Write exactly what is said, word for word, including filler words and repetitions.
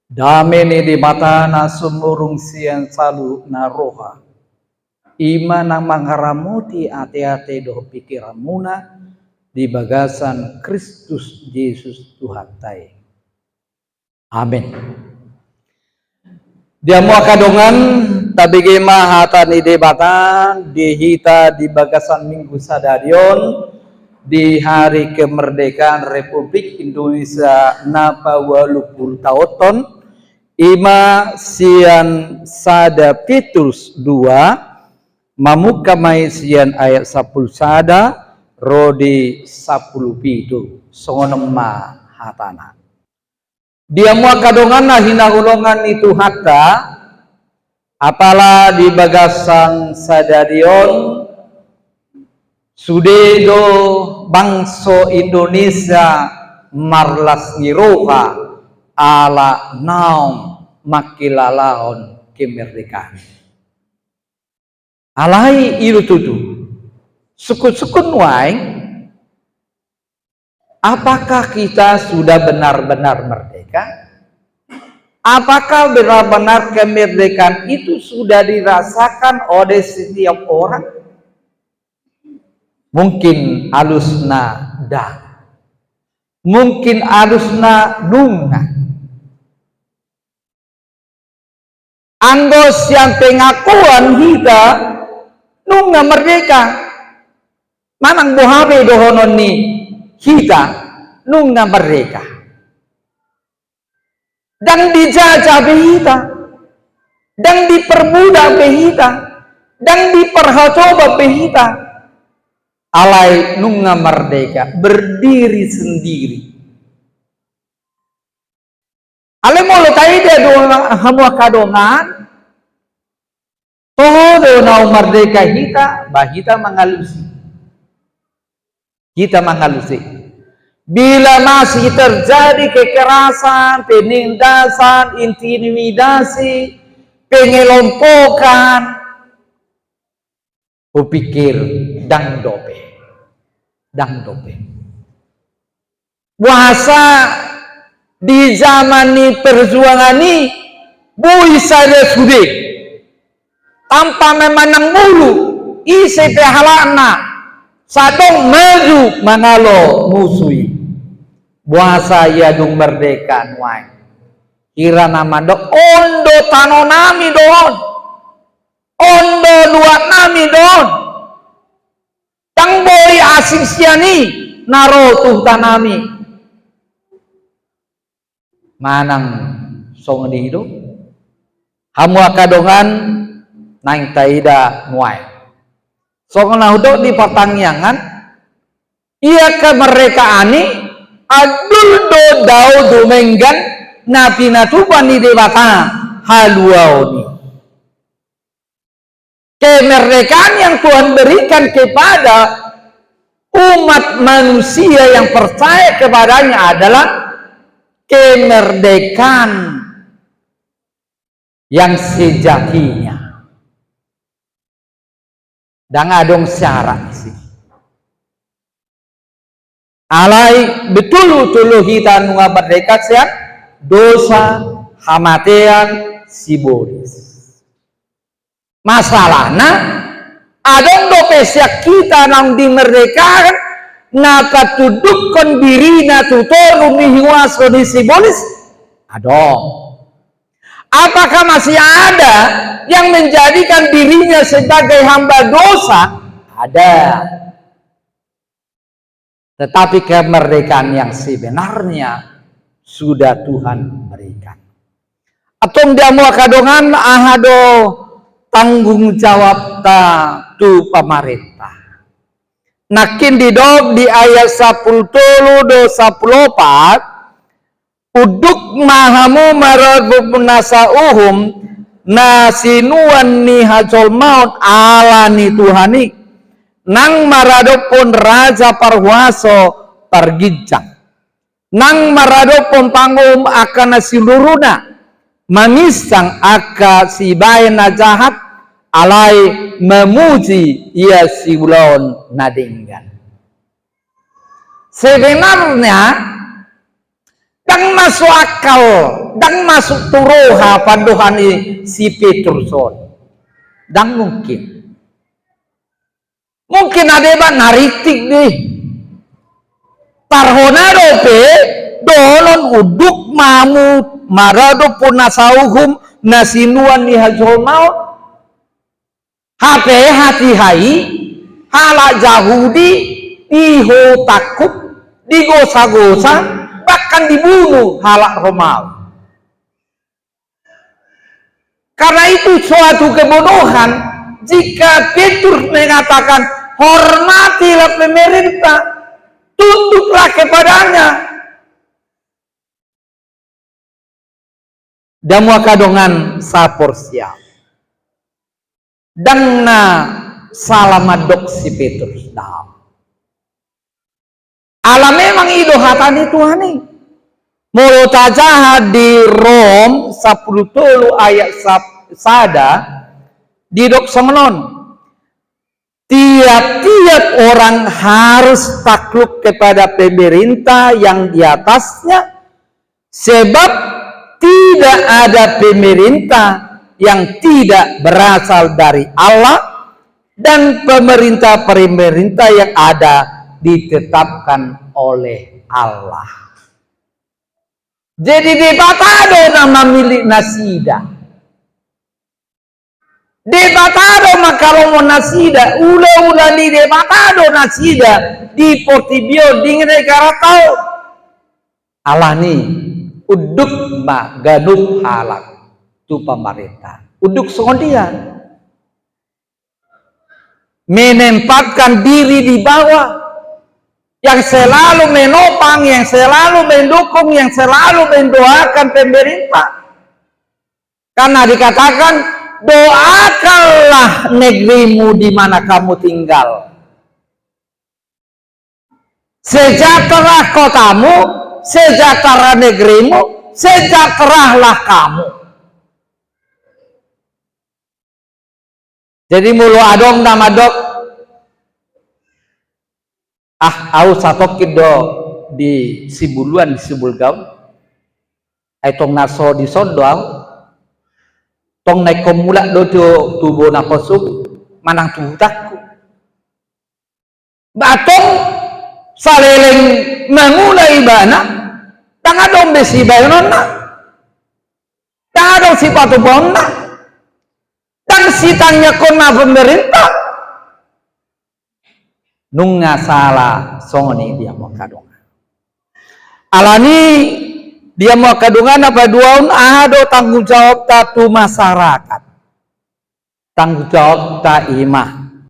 Dame ni Debata na sumurung sian saluhutna roha, i ma na mangaramoti ateate dohot pingkiranmuna di bagasan Kristus Jesus Tuhanta i. Amen. Di hamu angka dongan, tabege ma hata ni Debata di hita di bagasan Minggu sadari on, di hari kemerdekaan Republik Indonesia na paualu pulu taonhon, i ma sian sada Petrus dua, mamungka ma i sian ayat sampulu sada ro di sampulu pitu, songon on ma hatana. Di hamu angka dongan na hinaholongan ni Tuhanta, apala di bagasan sadari on, sude do bangso Indonesia marlas ni roha ala naung mangkilalahon kemerdekaan. Alai i do tutu. Sungkun-sungkun nuaeng, apakah kita sudah benar-benar merdeka? Apakah benar-benar kemerdekaan itu sudah dirasakan oleh setiap orang? Mungkin alusna ndang. Mungkin alusna nunga. Anggo sian pengakuan hita nunga merdeka. Manang boha pe dohonon ni hita, nunga merdeka. Ndang dijajah be hita, ndang diperbudak be hita, ndang diparhatobang be hita. Alai nunga merdeka, berdiri sendiri. Alai molo taida do hamu angka dongan, toho do naung merdeka hita, ba hita mangalusi. Hita mangalusi. Bila masih terjadi kekerasan, penindasan, intimidasi, pengelompokan, hupikir ndang dope. Ndang dope. Boasa di zaman ni perjuangan i boi sada sude tanpa memandang bulu ise pe halakna, sai adong maju mangalo musu i. Boasa ia dung merdeka nuaeng? Hira na mandok, on do tano nami do on. On do luat nami do on. Ndang boi asing sian i na ro tu huta nami. Manang songon i do hamu angka dongan naeng taida nuaeng. Songon na hudok di partangiangan, ia kemerdekaan i andul do dao dumenggan na pinatupa ni Debata haluaon i. Kemerdekaan yang Tuhan berikan kepada umat manusia yang percaya kepada-Nya adalah kemerdekaan yang sejatinya. Ndang adong syarat disi. Alai betul-betul hita nunga merdeka sian dosa, hamatean, sibolis. Masalahna, adong dope sian hita naung dimerdekakan na patundukkon dirina tu toru ni huaso ni sibolis? Adong. Apakah masih ada yang menjadikan dirinya sebagai hamba dosa? Ada. Tetapi kemerdekaan yang sebenarnya sudah Tuhan berikan. Antong di hamu angka dongan, aha do tanggung jawabta tu pamarenta? Nangkin didok di ayat sampulu tolu do sampulu opat, unduk ma hamu maradophon nasa uhum na sinuan ni hajolmaon ala ni Tuhan i, nang maradophon raja parhuaso parginjang, nang maradophon panguhum angka na siuluruna, maminsang angka sibaen na jahat, alai mamuji ia siulaon na denggan. Sebenarnya, Ndang masuk akal, ndang masuk tu roha pandohan ni si Petrus on. Ndang mungkin. Mungkin na deba na rintik do i. Parhona dope dohonon unduk ma hamu maradophon nasa uhum na sinuan ni hajolmaon. Hape hatiha i halak Jahudi diho tangkup, digosa-gosa, bahkan dibunuh halak Romawi. Karena itu suatu kebodohan jika Petrus mengatakan, "Hormatilah pemerintah, tunduklah kepadanya." Di hamu angka dongan saporseaon, ndang na sala mandok si Petrus, ndang. Ala memang i do hata ni Tuhan i. Molo tajaha di Rom sampulu tolu ayat sap-, sada, didok songon on. Tiap-tiap orang harus takluk kepada pemerintah yang di atasnya, sebab tidak ada pemerintah yang tidak berasal dari Allah, dan pemerintah-pemerintah yang ada ditetapkan oleh Allah. Jadi Debata do na mamillit nasida. Debata do mangkaholongi nasida, ulaula ni Debata do nasida di portibi on, di negaranta on. Alani, unduk ma ganup halak tu pamarenta. Unduk songon dia? Menempatkan diri di bawah, yang selalu menopang, yang selalu mendukung, yang selalu mendoakan pemerintah. Karena dikatakan, "Doakanlah negerimu di mana kamu tinggal. Sejahtera kotamu, sejahtera negerimu, sejahteralah kamu." Jadi molo adong na mandok, "Ah, au satongkin do di Sibuluan, di Sibolga on. Ai tong na so dison do au. Tong na ingkon mulak do tu, tu bona poso manang tu hutangku." Ba tong saleleng mangula ibana, ndang adong be sibahenonna, ndang adong sipatupaonna, ndang sitangiangkonna pemerintah. Nunga sala songon i di hamu angka dongan. Alani di hamu angka dongan, na paduahon, aha do tanggung jawabta tu masyarakat? Tanggung jawabta i ma